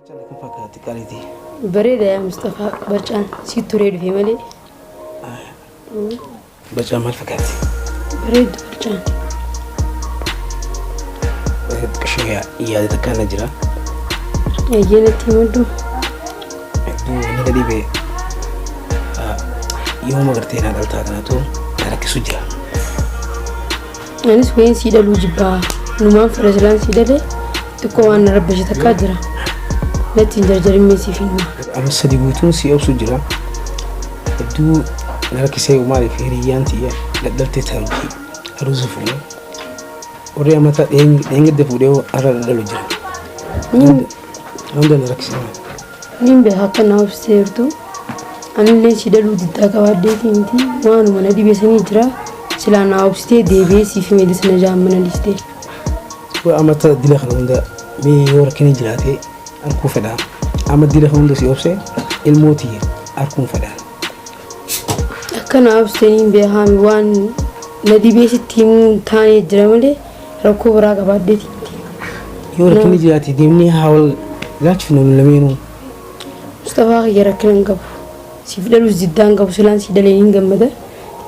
Barcaan akkam fakkaatti qaaliitii? Bareeda yaa Mustafaa barcaan si turee dhufe malee. Barcaan maal fakkaatti? Bareeddu barcaan. Xiqqishoo yaada takkaan na jira. Eeyyee natti himadhu. Hedduu wanni na dhibe yooma gartee naa dhaltaa kanatu na rakkisu jira. Anis wayin sii dhaluu jibbaa. Numaan fedha silaan sii dhalee xiqqoo waan na rabbashe takkaa jira. Natti hin jarjarin mee siif hin hima. Amma sadi guutuun si obsu jira. Hedduu na rakkisee maaliif hiriyyaan tiyya dhadhaltee ta hojii aruusa fuudhee. Warri amata dheengadda fuudhee har'a dhadhalu jira. Hunda na rakkisee. Nin beeka akka na obsitee jirtu. Anillee si dhaluu diddaa qabaadheetii miti. Waanuma na dhibe sanii jira. Silaa na obsitee deebi'ee siif himee disna jaan mana dhiistee. Waa amata dila kana hunda mee yoo rakkinni jiraate arkuu fedha. Amma dila kana hunda si obse ilmoo tiyya arkuun fedha. Akka na obsitee nin beekaami waan na dhibee sitti himuu hin taane jira malee rakkoo biraa qabaadheetii miti. Yoo rakkinni jiraate deemnee haa wal ilaalchifnu nu lameenuu. Mustafaa kiyya rakkina hin qabu. Siif dhaluus diddaa hin qabu silaan sii dhalee hin gammada.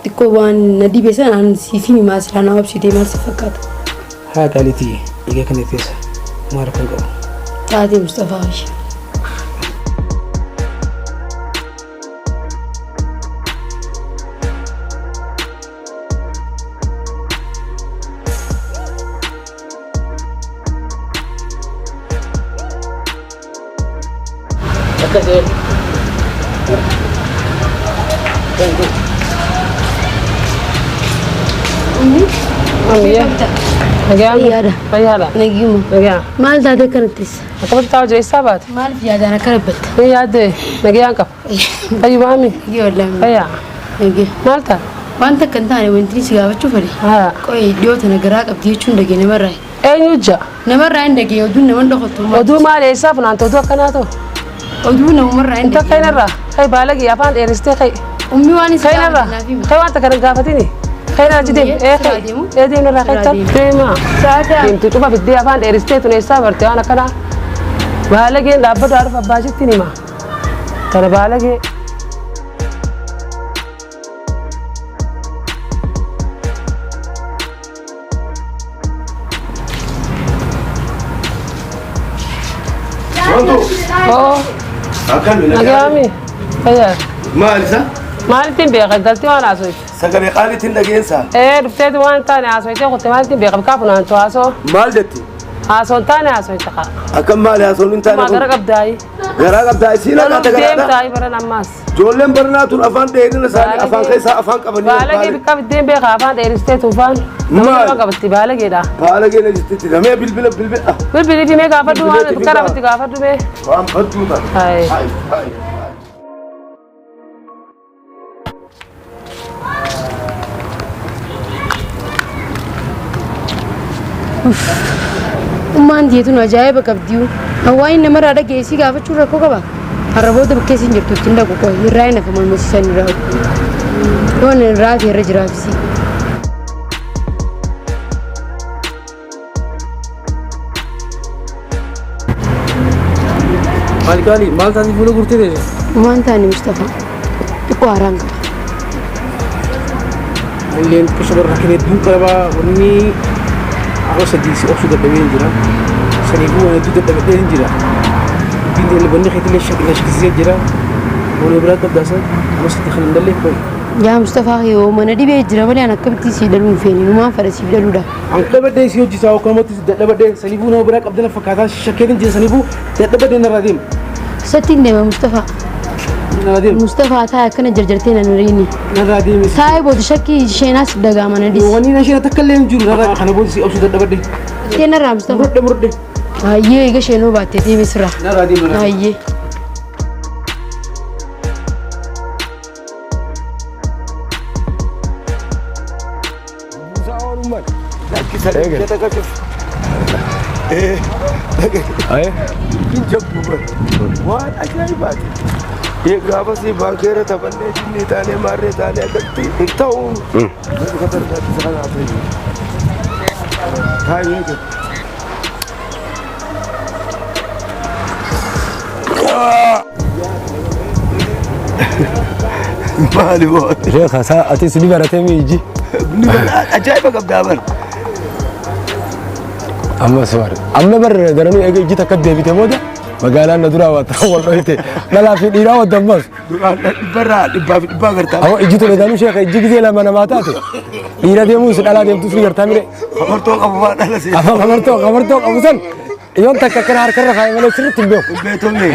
Xiqqoo waan na dhibe sanaan siif himaa silaa na obsitee maal si fakkaata? Haa qaalitii egaa kana keessa maal rakkoon qabu. Taatee Mustafaa kiyya. Akkasii. Fayyaadha. Fayyaadha. Nagiuma. Nagaa. Maal taatee akkanattis? Akkamitti taa'u jira eessaa baate? Maaliif yaadaan akka dhabbatta? Ni yaadde nagayaan qaba. Fayyumaami. Nagee wallaahi. Fayyaa. Nagee. Maal ta'a? Waan takka hin taane wanti si gaafachuu fedhe. Haa. Qoy dhiyoo tana garaa qabdi jechuun dhagee namarraa. Eenyu ja'a? Namarraa hin dhagee oduun nama hin dhokattu. Oduu maal eessaa funaante oduu akkanaa ta'u? Oduu namumarraa hin Inta dhagee. kainarraa kai baalagii afaan dheeristee kai Ummi waan isa kainarraa gaafate naaf himi. kai waan takka hin gaafatini kainarra achi deem ee kai ee deemnarraa kai Siraa tal deemu. deema Sa'aataa. deemtu cufa fiddee afaan dheeristee tun eessaa barte waan akkanaa baalageen dhaabbatu haadha abbaashitti hima tana baalagee. Wantu Oo akkami nagaami fayyaa Maal isa? maalittiin beeka galtii waan haasofte. Sagalee qaaliitiin dhageensaa. Ee dhufteeti waan taane haasofte kutte maalittiin beeka bikaa funaantu haasoo Maal jetti? haasoon taane haasofte kaa. Akkam maali haasawni hin taane Maa gara kun? qabdaayi. Garaa qabdaa isiin Loluuf akka garaadha. deemtaayi baran ammaas. Ijoolleen baranaa tun afaan dheerina isaanii afaan keessaa afaan qabanii Baalagee bikka biddeen beeka afaan dheeristee tuufaan. Maal? Nama qabatti baalageedha. Baalagee na jirtitti namee bilbila bilbila. Bilbilii fi mee gaafadhu waan Bilbileetti karaa fi itti gaafadhu mee. Waan badduu taate. Hayi. Hayi hayi. Ummaan diyeetun ajaa'iba qabdiyu. Hawaayni namarraa dhageessii gaafachuun rakkoo qaba. Har'a booda bakkee isin jirtu ittiin dhaqu qoy irraa hin hafu malmasiisan irraa. Yoon irraa fi irra jiraafisi. Maal qaali maal taatee fuula gurtee teesse? Waan taane Mustafaa xiqqoo haaraan qaba. Illeen xiqqoo bara rakkina hedduu qaba wanni yeroo sadii si obsuu dadhabee hin jira. Saniifuu waan hedduu dadhabadhee hin jira. Dubbiin wanni keetillee na shakkisiisee jira. Waan biraa qabdaa san amma sitti kan hin dalleef qoy. Yaa Mustafaa yoo mana dhibee jira malee an akkamitti sii dhaluu hin feene numaan fedha siif dhaluudha. An dadhabadhee si hojjisaa akkanumatti dadhabadhee saniifuu nama biraa qabdana fakkaataa shakkeetiin jira saniifuu dadhabadhee narraa deema. Sattiin deema Mustafaa. Narraa deema. Mustafaa taa'e akkana jarjartee nan riini. Narraa deemi. Taa'e booda shakkii isheenaas dhaga'ama na dhis. Wanni na isheen takka illee hin jiru narraa kana booda si obsuu dadhabadhee. Tee narraa Mustafaa. Murudhe murudhe. Hayyee eega isheenoo baattee deeme sirraa. Narraa deema narraa. Hayyee. Waan ajaa'ibaati. Gaafas baankeera taphannee jinnii taanee maarree taanee akkatti hin ta'u. Taa'ee jira. Maali boo? Sheekha isaa atis ni baratee mi ijji? Ni bara ajaa'iba qabdaa bara. Amma si bare. Amma bar daranuu eega ijji takka deebite booda magaalaan na duraa waa ta'an wal dhoyte. Dhalaa fi dhiiraa wadda ammas. Duraan dhibbarraa dhibbaa fi dhibbaa gartaa. Amma ijji tole daanuu sheekha ijji gizee lama namaa taate. Dhiira deemuus dhalaa deemtus ni gartaa mire. Kamartoo qabu faa dhala see. Amma kamartoo qabu san yoon takka akkana harkarra kaa'e malee sirriitti hin beeku. Beetomne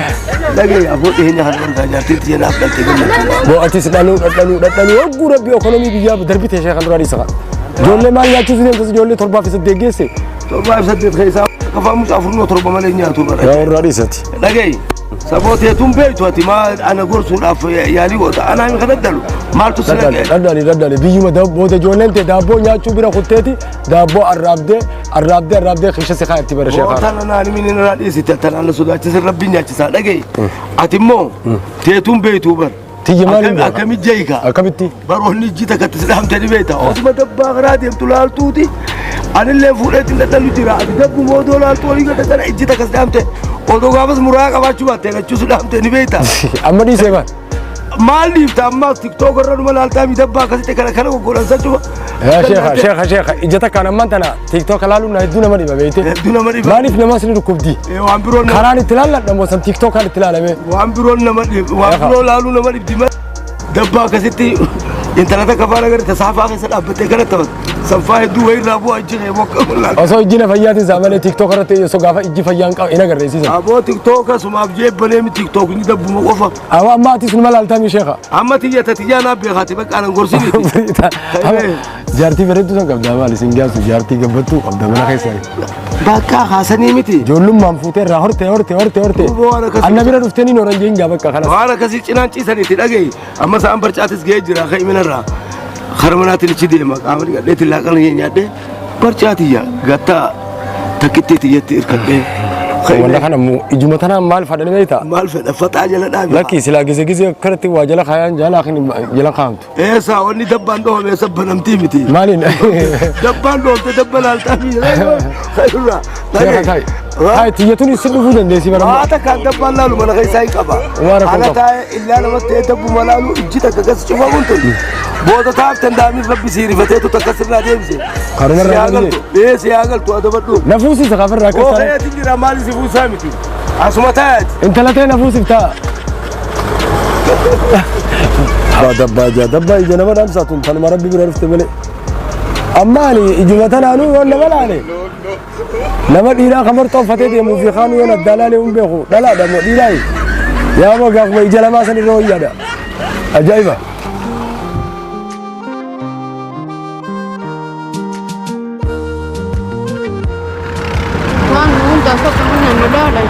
dhagee afoo dhiyeenya kan argaa jaartiin tiyya naaf dhalte gammachuu. Boo atis dhaluu dhadhaluu dhadhaluu hogguu rabbi ekonomii biyyaa darbite sheekha duraa dhiisa. Ijoollee maal nyaachisuu deemtas ijoollee 7 fi 8 geesse. 7 fi 8 keessaa kafaa mucaa afurnoo torba malee nyaatu bara. Yaa warraa dhiisati. Dhagee sabooteetuun beektu ati maa ana gorsuudhaaf yaalii goota anaa hin kadhadhalu maaltu si dhagee. Dhadhani dhadhani biyyuma booda ijoolleen ta'e daabboo nyaachuu bira kutteeti daabboo arraabdee arraabdee arraabdee keessa si kaa'etti bara sheekhaa. Tana naan mini irraa dhiisite tanaan na sodaachise rabbiin nyaachisaa dhagee ati immoo teetuun beektu bara. Tiyya maal hin beeka? Akkami jeeyika. Akkamitti? Baroonni ijji takkatti si dhaamte ni beekta. Osuma dabbaa karaa deemtu laaltuuti. Anillee fuudheetti dhadhalu jira. Ati dabbuma odoo laaltu olii gad dhadhala ijji takka si dhaamte. Odoo gaafas muraa qabaachuu baatte lachuu si dhaamte ni beekta. Amma dhiisee maal? Maal dhiifta ammaas TikTok irra numa laaltaa mi dabbaa akkasitti kana kana goggodhan sachuba. Yaa sheekha sheekha sheekha ija takkaan ammaan tana TikTok laaluun na hedduu nama dhiba beekte. Hedduu nama dhiba. Maaliif namas ni dhukkubdi? Waan biroon nama Karaan itti laalladha moo san TikTokaan itti laalame? waan biroon nama dhib waan biroo laaluu nama dhibdi malee dabbaa akkasitti intala takka faana gara saafaa keessa dhaabbattee kana taphatu. Sanfaa hedduu wayirraa bu'aa ijji kee bokka mul'ata. Osoo ijji na fayyaatiin isaa malee TikTok irratti osoo gaafa ijji fayyaan qabu hin agarreessisan. Aboo TikToka sumaaf jeebbanee mi TikTokni dabbuma qofa. Amma amma atis numa laaltaa mi sheekha? Amma tiyya tiyyaa naa beekaati bakka anan gorsiniiti. Jaartii bareedduu san qabdaa maali isin gaafsu jaartii gabbattuu qabda mana keessa. Bakka haasanii miti. Ijoollummaan fuutee irraa horte horte horte horte. Duuba waan akkasii- Anna bira dhuftee ni nooran jeen gaa bakka kanas. Waan akkasii cinaan ciisaniiti dhagahi. Amma sa'aan barcaatis ga'ee jira ka'e minarraa. Kara manaatiin ichi deema qaama dhiqadhee laaqana nyaadhee barcaatiyya gattaa takkittii tiyyatti hirkadhee. Walla kana ijuma tanaan maal fadhani beektaa? Maal fedha faxaa jala dhaabi. Lakki silaa gise gise akkanatti waa jala kaayaan jala jala kaa'amtu. Eessa wanni dabbaan dhohame eessa banamtii miti. Maaliin? Dabbaan dhoomte dabba laaltaa fi irraa. Sheekha kaayi. Kaayi tiyyatuun isin dhufuu dandeessi bara. Waa takkaan dabbaan laalu mana keessaa hin qaba. Waan rakkoo Ana qabu. taa'ee illaa namatti ta'ee dabbuma laalu ijji takka gas cufamuun tun. Booda taaf danda'amin rabbi sii rifateetu takka sirraa deebise. Karuma irraa Si haa malee. galtu. Ee si haa galtu adabadhu. Na fuusisa kafarraa akkas Oo taa'e. keetiin jira maali si fuusaa miti. Asuma taa'eeti. Intala ta'e na fuusiftaa. Dabbaa ijaa dabbaa ija nama dhaamsaa tun tanuma rabbi bira dhufte malee. Amma ani ijuma tanaanuu yoon nama laale. Nama dhiiraa kamartoo uffatee deemuu fi kaanuu yoon addaa laalee hin beeku dhalaadha moo dhiiraayi. Yaa moo gaafuma ija lamaa san irra wayyaadha. Ajaa'iba. Waan hundaaf akka mana nu laalan.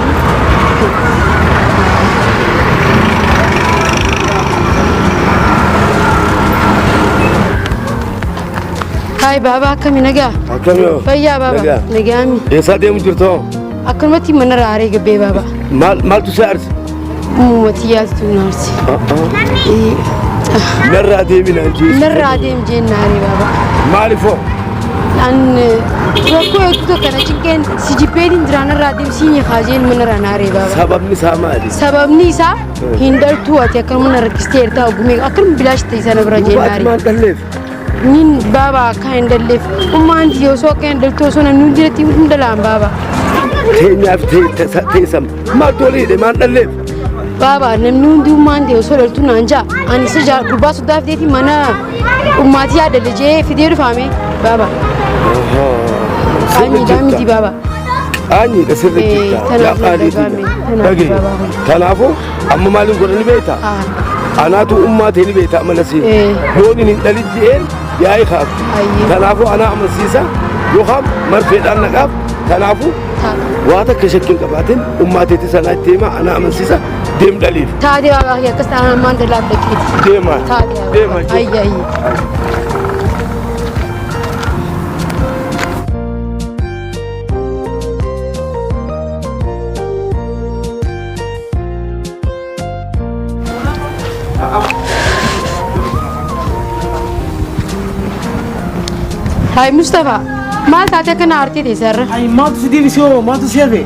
Haay baaba akkami nagaa? Akkami hoo? Fayyaa baaba. Nagaa. Nagaami. Eessaa deemu jirtoo? Akkanumatti mana raaree gabbee baaba. Maal maaltu si aarse? Uummatii yaasitu na aarse. Narraa deeminaan jeesu. Narraa deem jeennaare baaba. Maaliifoo? An rakkoo hedduu kana cinqeen si jibbeetiin jira narraa deem siin haa jeen mana raanaaree baaba. Sababni isaa maali? Sababni isaa hin dhaltuu ati akkanuma na rakkistee jirta ogumee akkanuma bilaash ta'e sana bira Duuba ati jeennaare. maal dhalleef? Nin baaba akka hin dhalleef ummaan tiyya osoo akka hin dhaltuu osoo namni hundi irratti hin dhalaan baaba. Teenyaaf teessam. Maaltu walii hidhe maal dhalleef? Baaba namni hundi ummaan tiyya osoo dhaltuu naan jaa ani isa jaa gurbaa soddaa fideeti mana ummaatii yaadale jee fidee dhufaame baaba. Qaanyiidhaa miti baaba. Qaanyiidha sirri Eh, jirta. tanaaf Yaa qaalii dhaga'ame, tiyya. tanaaf Dhagahi. baaba. Kanaafuu amma maaliin godhani beektaa? Anaatu ummaa ta'e ni beekta amala sii. Eh. Yoon hin dhalin je'een yaa'ii kaafti. Ayyee. Kanaafuu anaa amansiisa yookaan marfeedhaan naqaaf. Kanaafuu waa takka shakkiin qabaatin ummaa teeti sanaa itti hima anaa amansiisa deem dhaliif. Taatee baaba akkas taanaan ammaan dalaaf dhaqeeti. Deema. Taatee Deema. baaba. Ayya ayya. Hayi Mustafa, maal taatee akkana aartee teessarra? Ay maaltu si deebisee hoo maaltu si hafe?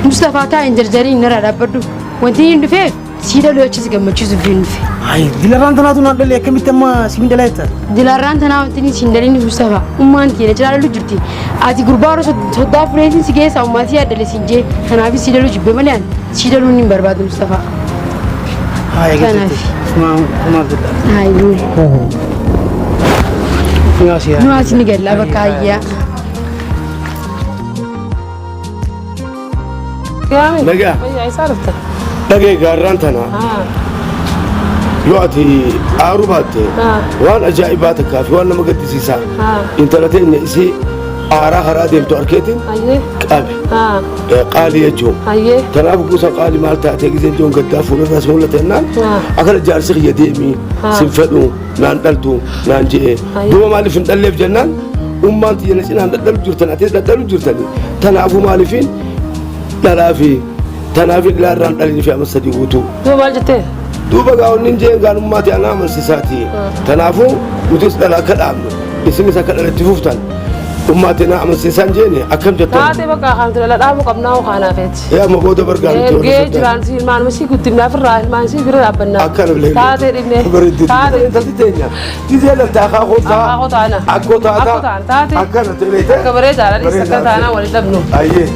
Mustafa taa hin jarjariin narraa dhaabbadhu. Wanti inni dhufeef sii dhaluu achi si gammachiisuuf hin dhufe. Ay, dilarraan tanaatu naan dhalee akkamitti amma siin dhalaa jetta? Dilarraan tanaa wanti inni siin dhalin Mustafa. Ummaan tiyya na cinaa dhalu jirti. Ati gurbaa warra soddaa fureetiin si geessa ummaa tiyya dhalle siin jee. Kanaaf sii dhaluu jibbe malee ani sii dhaluun hin barbaadu Mustafa. Haaya Kanaaf. Sumaaf jedha. Hayyuu. Nuwaas yaa. Nuwaas ni galla bakka hayyaa. Yaami. Nagaa. Wayyaa isaa dhufte. Dhagee gaarraan tana yoo ati aaruu baatte waan ajaa'ibaa takkaa fi waan nama gaddisiisaa intala teenya isii aaraa karaa deemtu arkeetiin Ayyee. qabe qaalii jechuun. Ayyee. Tanaaf gosa qaalii maal taatee giseen joon gaddaa fuularraas mul'ata jennaan akkana jaarsi kiyya deemii sin fedhu naan dhaltu naan je'e. Duuba maaliif hin dhalleef jennaan ummaan tiyya na cinaan dhadhalu jirtan atis dhadhalu jirtani tanaafuu maaliifin dhalaa fi tanaafin dhalaa irraan dhalini fi amma sadii guutuu. Duuba maal jettee? Duuba gaa wanni hin jeen gaan ummaa tiyya na amansiisaati. Tanaafuu nutis dhala akka dhaabnu isinis akka dhala itti fuftan ummaa tiyya na amansiisaan jeene akkam jettan. Taatee bakka kan dhala dhaabuu qabnaa hoo kaanaafeeti. Ee amma booda bargaa nuti warra Ergee soddaan. jiraan si ilmaan si guddifnaa firraa ilmaan si bira dhaabbannaa. Akkana bilee. Taatee dhibnee. Bareedduu. Taatee. Intalti teenya. Gizee dhaltee akaakoo ta'a. Akaakoo taana. Akkoo taata. Akkoo taana taatee. Akkana ta'e beekte. Akka bareedaadha. Dhiis akka taanaa waliin dhabnu. Ayyee.